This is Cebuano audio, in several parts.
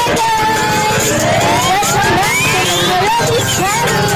Hi guys! Welcome back to my Robi's channel!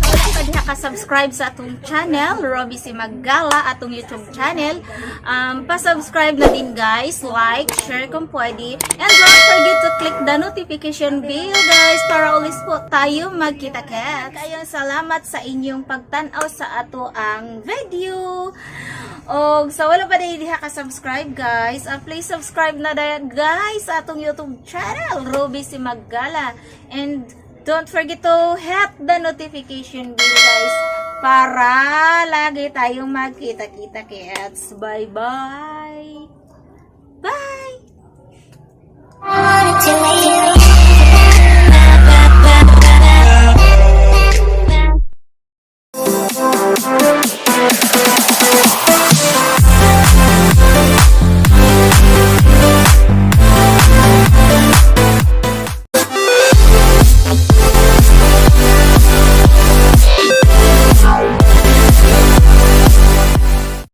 So, wala pa diha ka-subscribe sa atong channel, Robbie si Maggala, atong YouTube channel. Pa-subscribe na din guys, like, share kung pwede. And don't forget to click the notification bell guys para ulis po tayo magkita-kits. Kayong salamat sa inyong pagtanaw sa ato ang video. Og sa wala pa din diha ka-subscribe guys, please subscribe na dayon guys sa atong YouTube channel, Ruby si Maggala. And don't forget to hit the notification bell guys para lagi tayong magkita-kita kits. Bye-bye!